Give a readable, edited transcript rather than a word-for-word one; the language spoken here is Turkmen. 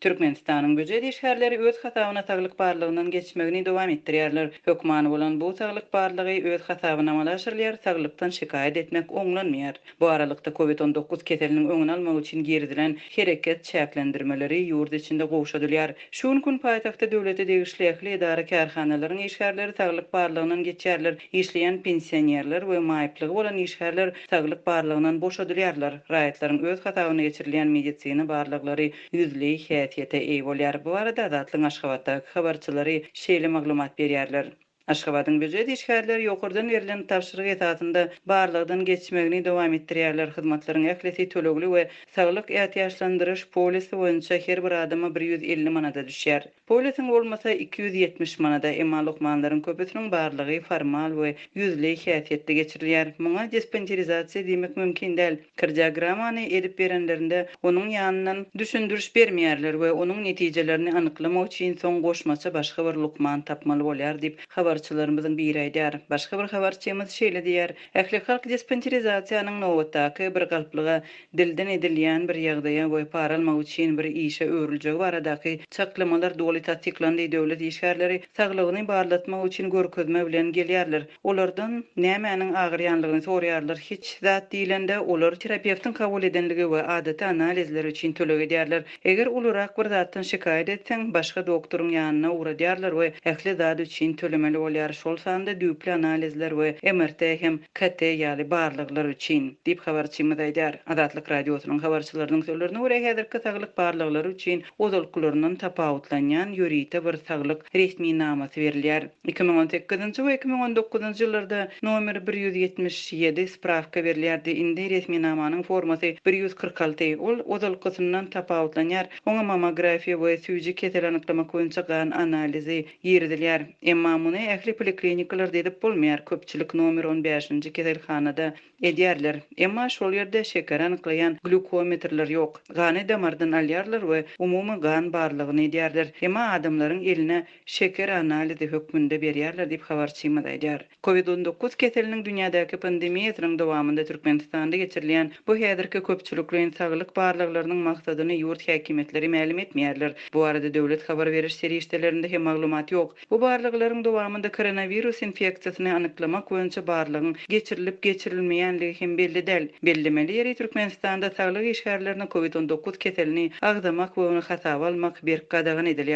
Türkmenistanyň býujet işgärleri öz hasabyna saglyk barlagyndan geçmegini dowam etdirýärler. Hökmany bolan bu saglyk barlagy öz hasabyna amala aşyrylýar, saglykdan şikaýat etmek oňlanmaýar. Bu aralykda, Covid 19 keseliniň öňüni almak üçin girizilen hereket çäklendirmeleri ýurt içinde gowşadylýar. Şu günki gün paýtagtda döwlete degişli ähli edara-kärhanalaryň işgärleri saglyk barlagyndan geçýärler, işleýän pensionerler we maýyplygy bolan işgärler saglyk barlagyndan boşadylýarlar. Raýatlaryň öz hasabyna geçirilýän medisina barlaglary ýüzleý häsiýete eýe bolýar. Bu barada Azatlygyň Aşgabatdaky habarçylary şeýle maglumat berýärler. Aşgabadyň býujet işgärleri ýokardan berlen tabşyryk esasynda barlagdan geçmegini dowam etdirýärler. Hyzmatlaryň ählisi tölegli we saglyk ätiýaçlandyryş polisi boýunça her bir adama 150 manada düşýär. Polisiň bolmasa, 270 manada. Emma lukmanlaryň köpüsiniň barlagy formal we ýüzleý häsiýetde geçirilýär. Muňa dispanserizasiýa diýmek mümkin däl. Kardiogramany edip berenlerinde onuň ýanyndan düşündiriş bermeýärler we onuň netijelerini anyklamak üçin soň goşmaça başga bir lukman tapmaly bolýar diýip, habarçylarymyzyň biri aýdýar. Başga bir habarçymyz şeýle diýýär, Ählihalk dispanserizasiýanyň nobatdaky bir galplyga, dilden edilýän bir ýagdaýa we para almak üçin bir işe öwrüljegi baradaky çaklamalar doly tassyklandy, döwlet işgärleri saglygyny barlatmak üçin görkezme bilen gelýärler. Olardan nämäniň agyrýanlygyny soraýarlar, hiç zat diýlende, olar terapewtiň kabul edenligi we adaty analizler üçin töleg edýärler. Eger ulurak bir zatdan şikaýat etseň, başga doktoryň ýanyna ugradýarlar we ähli zat üçin tölemeli bolýar, şol sanda düýpli analizler we MRT hem KT ýaly barlaglar üçin, diýip habarçymyz aýdýar. Azatlyk Radiosynyň habarçylarynyň sözlerine görä, häzirki saglyk barlaglary üçin ozalkylaryndan tapawutlanýan ýörite bir saglyk resminamasy berilýär. 2018-nji we 2019-njy ýyllarda nomer 177 sprawka berilýärdi, indi resminamanyň formasy 146, ol ozalkysyndan tapawutlanýar, oňa mammografiýa we süýji keseli anyklamak boýunça gan analizi girizilýär. Emma muny ähli poliklinikalarda edip bolmaýar, köpçülik nomer on bäşinji keselhanada Edýärler. Emma şol ýerde şekeri anyklaýan glýukometrler ýok. Gany damardan alýarlar we umumy gan barlagyny edýärler. Emma adamlaryň eline şeker analizi hökmünde berýärler diýip habarçymyz aýdýar. Covid 19 keseliniň dünýädäki pandemiýasynyň dowamynda Türkmenistanda geçirilýän bu häzirki köpçülikleýin saglyk barlaglarynyň maksadyny ýurt häkimiýetleri mälim etmeýärler. Bu barada döwlet habar beriş serişdelerinde hem maglumat ýok. Bu barlaglaryň dowamynda koronawirus infeksiýasyny anyklamak boýunça barlagyň geçirilip-geçirilmeýänligi hem belli däl. Bellemeli ýeri, Türkmenistanda saglyk işgärlerine covid 19 keselini agzamak we ony hasaba almak berk gadagan edilýär.